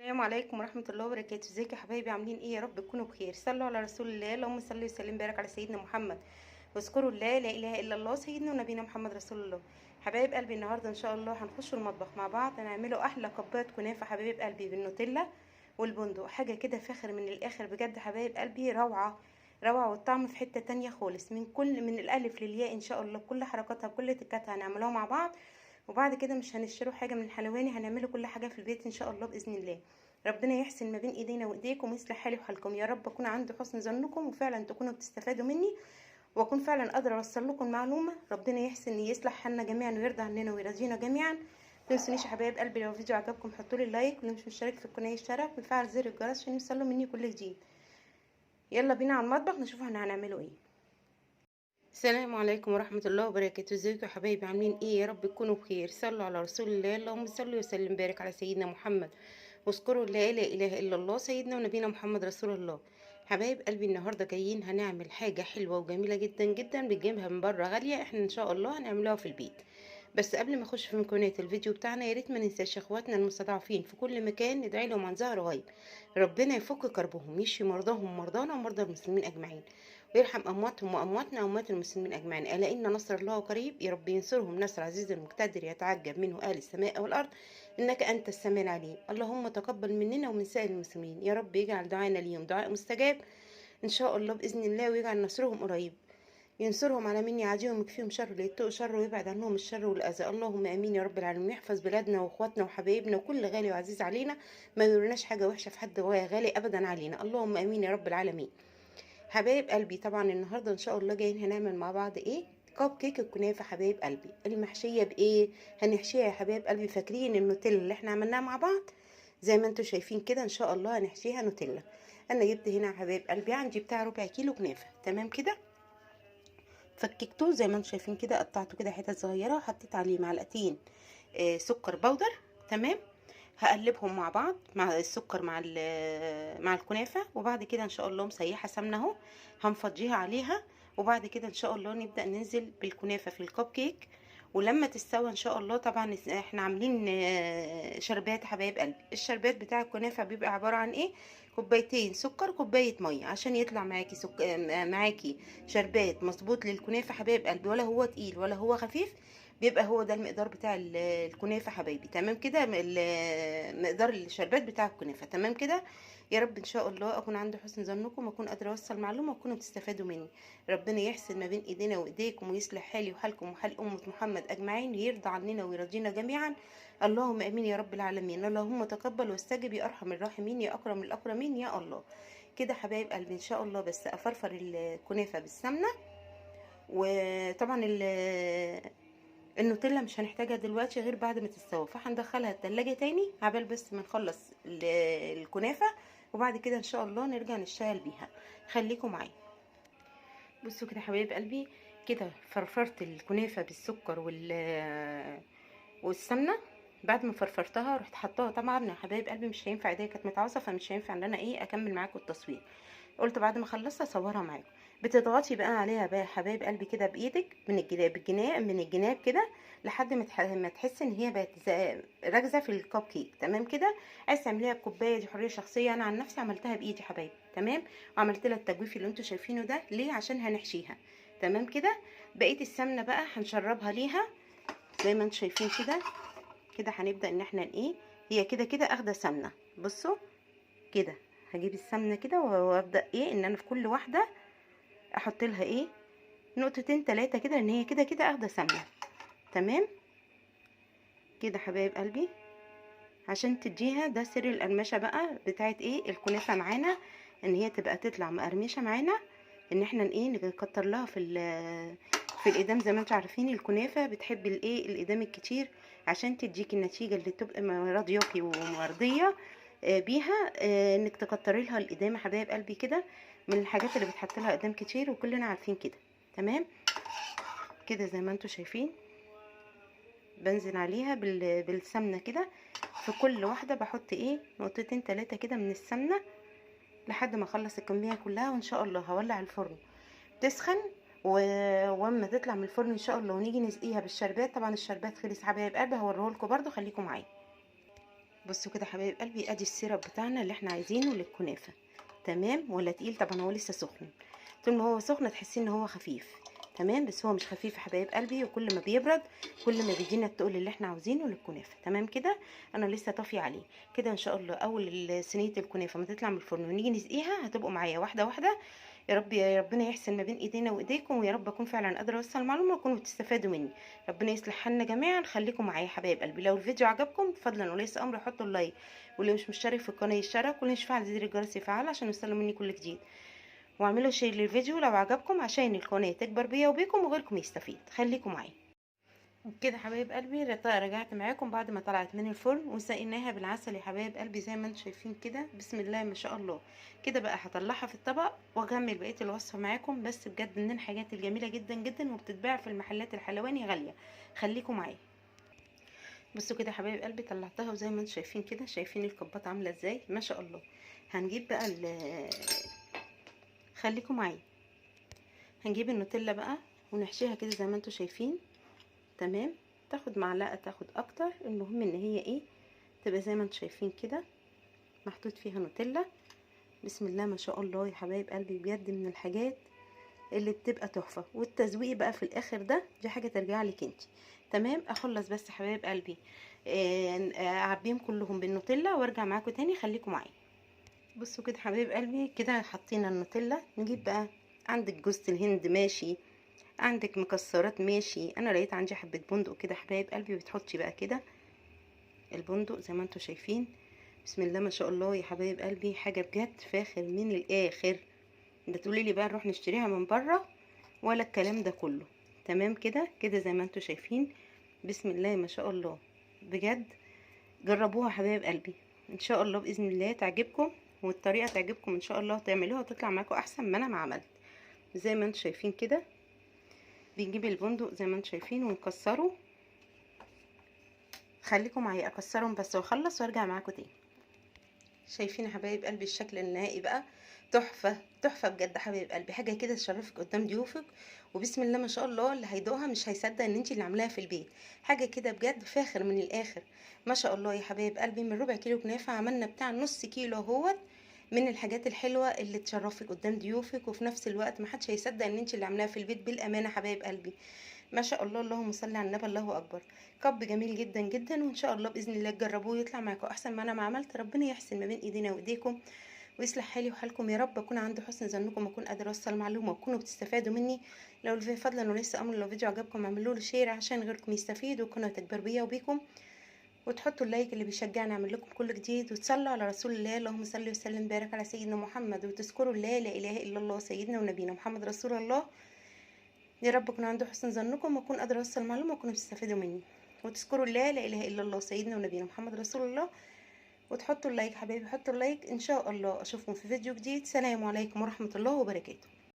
السلام عليكم ورحمة الله وبركاته. ازيكم يا حبايبي؟ عاملين ايه؟ يا رب تكونوا بخير. صلوا على رسول الله، اللهم صل وسلم بارك على سيدنا محمد، واذكروا الله لا اله الا الله سيدنا ونبينا محمد رسول الله. حبايب قلبي، النهارده ان شاء الله هنخش المطبخ مع بعض، هنعمله احلى كوباية كنافه حبايب قلبي بالنوتيلا والبندق، حاجة كده فاخر من الاخر بجد حبايب قلبي، روعه روعه، والطعم في حتة تانية خالص، من الالف للياء ان شاء الله، كل حركاتها بكل تكاتها هنعملوها مع بعض. وبعد كده مش هنشتروا حاجة من الحلواني، هنعمله كل حاجة في البيت ان شاء الله باذن الله. ربنا يحسن ما بين ايدينا وايديكم ويصلح حالي وحالكم يا رب. اكون عند حسن ظنكم وفعلا تكونوا بتستفادوا مني، واكون فعلا قادرة اوصل لكم المعلومة. ربنا يحسن يصلح حالنا جميعا ويرضى عننا ويرضينا جميعا. ما تنسونيش يا حبايب قلبي، لو الفيديو عجبكم حطوا لي like، واللي مش مشترك في القناة يشترك ويفعل زر الجرس عشان يوصلوا مني كل جديد. يلا بينا على المطبخ نشوف احنا هنعمله ايه. السلام عليكم ورحمة الله وبركاته. ازيكم يا حبايبي؟ عاملين ايه؟ يا رب تكونوا بخير. صلوا على رسول الله، اللهم صل وسلم بارك على سيدنا محمد، واذكروا لا اله الا الله سيدنا ونبينا محمد رسول الله. حبايب قلبي، النهارده جايين هنعمل حاجة حلوة وجميلة جدا جدا، بتجيبها من بره غالية، احنا ان شاء الله هنعملوها في البيت. بس قبل ما اخش في مكونات الفيديو بتاعنا، يا ريت ما ننساش اخواتنا المستضعفين في كل مكان، ندعي لهم عن ظهر غيب، ربنا يفك كربهم، يشفي مرضاهم ومرضانا ومرضى المسلمين اجمعين، ويرحم امواتهم وامواتنا واموات المسلمين اجمعين. الا ان نصر الله قريب، يا رب ينصرهم نصر عزيز المقتدر يتعجب منه اهل السماء والارض، انك انت السميع العليم. اللهم تقبل مننا ومن سائر المسلمين يا رب، يجعل دعانا اليوم دعاء مستجاب ان شاء الله باذن الله، ويجعل نصرهم قريب، ينصرهم على من يعاديهم، يكفيهم شر ليتقوا شر، ويبعد عنهم الشر والاذى. اللهم امين يا رب العالمين. يحفظ بلادنا واخواتنا وحبايبنا وكل غالي وعزيز علينا، ما يورناش حاجة وحشة في حد غالي ابدا علينا. اللهم امين يا رب العالمين. حبايب قلبي، طبعا النهارده ان شاء الله جايين هنعمل مع بعض ايه؟ كب كيك الكنافه حبايب قلبي، المحشيه بايه؟ هنحشيها يا حبايب قلبي، فاكرين النوتيلا اللي احنا عملناها مع بعض؟ زي ما انتم شايفين كده ان شاء الله هنحشيها نوتيلا. انا جبت هنا يا حبايب قلبي عندي بتاع ربع كيلو كنافه، تمام كده، فككته زي ما انتم شايفين كده، قطعته كده حتت صغيرة، وحطيت عليه معلقتين سكر بودر، تمام. هقلبهم مع بعض مع السكر مع الكنافه، وبعد كده ان شاء الله مسيحه سمنه اهو هنفضيها عليها، وبعد كده ان شاء الله نبدا ننزل بالكنافه في الكب كيك. ولما تستوى ان شاء الله، طبعا احنا عاملين شربات حبايب قلبي. الشربات بتاع الكنافه بيبقى عبارة عن ايه؟ كوبايتين سكر كوباية مية، عشان يطلع معاكي معاكي شربات مظبوط للكنافه حبايب قلبي، ولا هو تقيل ولا هو خفيف، بيبقى هو ده المقدار بتاع الكنافه حبايبي، تمام كده، مقدار الشربات بتاع الكنافه، تمام كده. يا رب ان شاء الله اكون عند حسن ظنكم، واكون قادرة اوصل معلومة وتكونوا بتستفادوا مني. ربنا يحسن ما بين ايدينا وايديكم، ويصلح حالي وحالكم وحال امه محمد اجمعين، ويرضى عننا ويرضينا جميعا. اللهم امين يا رب العالمين. اللهم تقبل واستجب يا ارحم الراحمين يا اكرم الاكرمين يا الله. كده حبايب قلبي ان شاء الله بس افرفر الكنافه بالسمنه، وطبعا النوتيلا مش هنحتاجها دلوقتي غير بعد ما تستوي، فهندخلها التلاجة تاني عبال بس ما نخلص الكنافة، وبعد كده ان شاء الله نرجع نشتغل بيها. خليكم معايا. بصوا كده حبايب قلبي، كده فرفرت الكنافة بالسكر والسمنة. بعد ما فرفرتها رحت حطاها، طبعا يا حبايب قلبي مش هينفع، ايديا كانت متعوصه فمش هينفع ان انا ايه اكمل معاكم التصوير، قلت بعد ما اخلصها اصورها معاكم. بتضغطي بقى عليها بقى حبايب قلبي كده بايدك من الجناب من الجناب كده، لحد ما تحسي ان هي بقت راكزه في الكب كيك، تمام كده. عايز تعمليها بكوبايه دي حرية شخصية، انا عن نفسي عملتها بايدي حبايبي، تمام. وعملت لها التجويف اللي انتوا شايفينه ده، ليه؟ عشان هنحشيها، تمام كده. بقية السمنة بقى هنشربها ليها زي ما انتوا شايفين كده. كده هنبدا ان احنا ايه، هي كده كده اخده سمنه، بصوا كده هجيب السمنة كده وابدا ايه ان انا في كل واحدة احط لها ايه نقطتين ثلاثة كده، ان هي كده كده اخده سمنه، تمام كده حبايب قلبي، عشان تديها ده سر القرمشه بقى بتاعت ايه الكنافه معانا، ان هي تبقى تطلع مقرمشه معانا، ان احنا ايه نكتر لها في الادام. زي ما انتم عارفين الكنافه بتحب الايه الادام الكتير، عشان تديكي النتيجة اللي تبقى راضياكي ومرضيه بيها، انك تكتري لها الادام حبايب قلبي كده، من الحاجات اللي بتحط لها اقدام كتير وكلنا عارفين كده، تمام كده. زي ما انتم شايفين بنزل عليها بالسمنه كده، في كل واحدة بحط ايه نقطتين ثلاثة كده من السمنة لحد ما اخلص الكمية كلها. وان شاء الله هولع الفرن تسخن، واما تطلع من الفرن ان شاء الله ونيجي نسقيها بالشربات. طبعا الشربات خلص حبايب قلبي، هوريهولكم برده، خليكم معايا. بصوا كده حبايب قلبي، ادي ال syrup بتاعنا اللي احنا عايزينه للكنافه. تمام ولا تقيل؟ طبعا هو لسه سخن، طول ما هو سخن تحسين ان هو خفيف. تمام، بس هو مش خفيف يا حبايب قلبي، وكل ما بيبرد كل ما بيدينا التقل اللي احنا عاوزينه للكنافه. تمام كده، انا لسه طافية عليه كده. ان شاء الله اول صينية الكنافه ما تطلع من الفرن ونيجي نسقيها هتبقوا معايا واحدة واحدة. يا رب يا ربنا يحسن ما بين ايدينا وايديكم، ويا رب اكون فعلا قادرة اوصل المعلومة وتكونوا بتستفادوا مني. ربنا يصلح حالنا جميعا. خليكم معايا يا حبايب قلبي. لو الفيديو عجبكم فضلا وليس امر حطوا ال like، واللي مش مشترك في القناة يشترك، واللي مش فعل زر الجرس يفعل عشان يوصلوا مني كل جديد، واعملوا share للفيديو لو عجبكم عشان القناة تكبر بيا وبيكم وغيركم يستفيد. خليكم معايا كده حبايب قلبي. رجعت معاكم بعد ما طلعت من الفرن وسقيناها بالعسل يا حبايب قلبي زي ما انتم شايفين كده، بسم الله ما شاء الله. كده بقى هطلعها في الطبق واكمل بقية الوصفة معاكم. بس بجد من الحاجات الجميلة جدا جدا، وبتتباع في المحلات الحلواني غالية. خليكم معايا. بصوا كده حبايب قلبي، طلعتها وزي ما انتم شايفين كده، شايفين الكبات عامله ازاي ما شاء الله. هنجيب بقى خليكم معايا، هنجيب النوتيلا بقى ونحشيها كده زي ما انتم شايفين. تمام، تاخد معلقه تاخد اكتر، المهم ان هي ايه تبقى زي ما انتم شايفين كده محطوط فيها نوتيلا. بسم الله ما شاء الله يا حبايب قلبي، بجد من الحاجات اللي بتبقى تحفة. والتزويق بقى في الاخر ده دي حاجة ترجع لك انت. تمام، اخلص بس حبايب قلبي اعبيهم كلهم بالنوتيلا وارجع معاكم تاني. خليكم معايا. بصوا كده حبايب قلبي، كده حطينا النوتيلا. نجيب بقى عندك جوزة الهند ماشي، عندك مكسرات ماشي. انا لقيت عندي حبه بندق كده حبايب قلبي، بتحطي بقى كده البندق زي ما انتم شايفين. بسم الله ما شاء الله يا حبايب قلبي، حاجة بجد فاخر من الاخر. ده تقولي لي بقى نروح نشتريها من بره ولا الكلام ده كله. تمام كده كده زي ما انتم شايفين، بسم الله ما شاء الله. بجد جربوها حبايب قلبي، ان شاء الله باذن الله تعجبكم، والطريقة تعجبكم ان شاء الله، تعملوها وتطلع معاكم احسن ما انا ما عملت. زي ما انتم شايفين كده بنجيب البندق زي ما انتم شايفين ونكسره. خليكم معايا اكسرهم بس واخلص وارجع معاكم تاني. شايفين يا حبايب قلبي الشكل النهائي بقى تحفة تحفة بجد حبايب قلبي، حاجة كده تشرفك قدام ضيوفك، وبسم الله ما شاء الله اللي هيدوقها مش هيصدق ان انت اللي عاملاها في البيت. حاجة كده بجد فاخر من الاخر ما شاء الله يا حبايب قلبي. من ربع كيلو كنافه عملنا بتاع نص كيلو اهوت من الحاجات الحلوة اللي تشرفك قدام ضيوفك، وفي نفس الوقت ما حدش هيصدق ان انت اللي عاملاها في البيت بالامانة حبايب قلبي ما شاء الله. اللهم صل على النبي، الله اكبر. cup جميل جدا جدا، وان شاء الله باذن الله تجربوه يطلع معاكم احسن ما انا ما عملت. ربنا يحسن ما بين ايدينا وايديكم ويصلح حالي وحالكم يا رب. اكون عند حسن ظنكم واكون قادرة اوصل معلومة وتكونوا بتستفادوا مني. لو الفيديو فضلا وليس امر، لو الفيديو عجبكم اعملوا له share عشان غيركم يستفيد والقناة تكبر بيا وبيكم، وتحطوا ال like اللي بيشجعني اعمل لكم كل جديد، وتصلوا على رسول الله اللهم صل وسلم بارك على سيدنا محمد، وتذكروا الله لا اله الا الله سيدنا ونبينا محمد رسول الله. يا رب يكون عند حسن ظنكم واكون قادرة اوصل معلومة وتكونوا بتستفيدوا مني، وتذكروا الله لا اله الا الله سيدنا ونبينا محمد رسول الله، وتحطوا ال like حبايبي، حطوا ال like. ان شاء الله اشوفكم في فيديو جديد. سلام عليكم ورحمة الله وبركاته.